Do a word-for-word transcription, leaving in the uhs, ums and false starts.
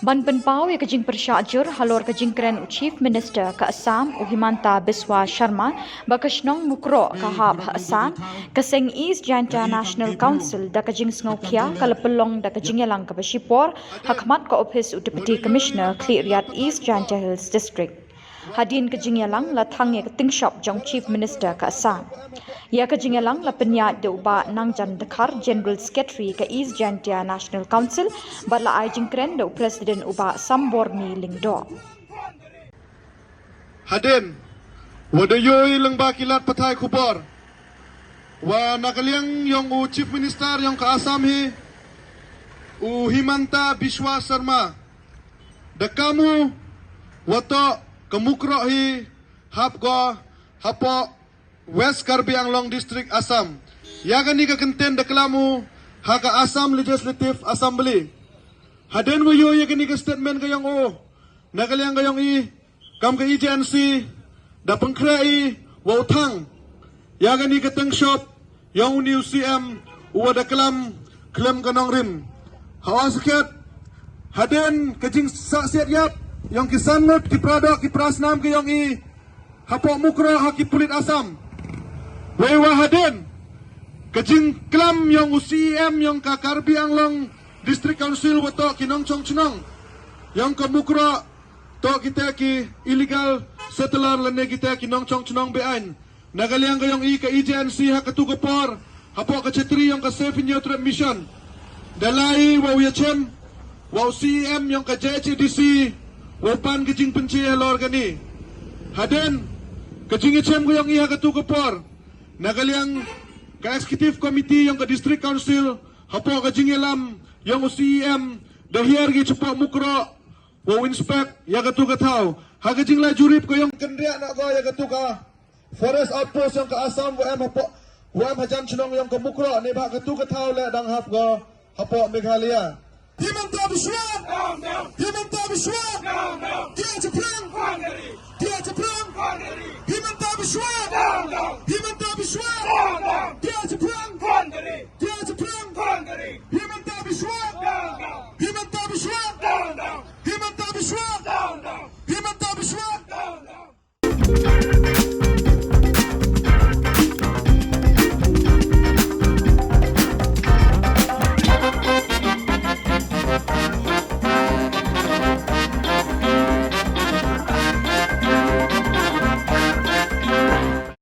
Ban pynpaw ïa ka jingpyrshah jur halor ka jingkren u Chief Minister ka Assam, u Himanta Biswa Sharma, ba ka shnong Mukroh ka hap ha Assam, ka seng East Jaintia National Council da ka jingsngewkhia ka la pynlong da ka jingïalang kaba shipor ha khmat ka ophis u Deputy Commissioner Khliehriat, East Jaintia Hills District. Hadien ka jingïalang la thang ïa ka tyngshop jong Chief Minister ka Assam. Ïa ka jingïalang la pynïaid da u Bah Nangjan Dkhar, General Secretary ka East Jaintia National Council, bad la ai jingkren da u President u Bah Sambormi Lyngdoh. Hadien wa da ïohi lyngba ki lad pathai khubor wa na ka liang jong u Chief Minister jong ka Assam hi, u Himanta Biswa Sharma, da kam u wa toh ka Mukroh hi hap ko hapoh West Karbi Anglong District, Assam. Ïa kane ka kyntien da klam u ha ka Assam Legislative Assembly. Hadien wa ïohi ïa kane ka statement ka jong u, na ka liang ka jong i, kam ka E J N C, da pynkhreh i wa u thang ïa kane ka tyngshop jong une u C M u wa da klam khlem ka nongrim. Ha u sakhiat, hadien ka jingsahsiat ïap jong ki san ngut ki pra doh ki pra snam ka jong i hapoh Mukroh ha ki pulit Assam. Wei wa hadien ka jingklam jong u C E M jong ka Karbi Anglong District Council wa toh ki nongchong chnong jong ka Mukroh, toh kita ki illegal settler lane kita ki nongchong chnong be-aiñ. Na ka liang ka jong i, ka E J N C ha katu ka por hapoh ka chetri jong ka Save Hynñiewtrep Mission da la ai wa u ïachem wa u C E M jong ka J H A D C wa u pan ka jingpynche halor kane. Hadien ka jingïachem ka jong i ha katu ka por, na ka liang ka Executive Committee jong ka District Council hapoh ka jingïalam jong u C E M da hiar ki chapoh Mukroh wa u inspect ïa katu ka thaw. Ha ka jinglai jurip ka jong, kynriah noh ko ïa katu ka Forest Outpost jong ka Assam wa em hapoh, wa em hajan chnong jong ka Mukroh, neibhah katu ka thaw leh dang hap ko hapoh Meghalaya. Himanta Biswa! Himanta Biswa! Dia Chaprang! Dia Chaprang! Himanta Biswa! Himanta Biswa! Dia Chaprang!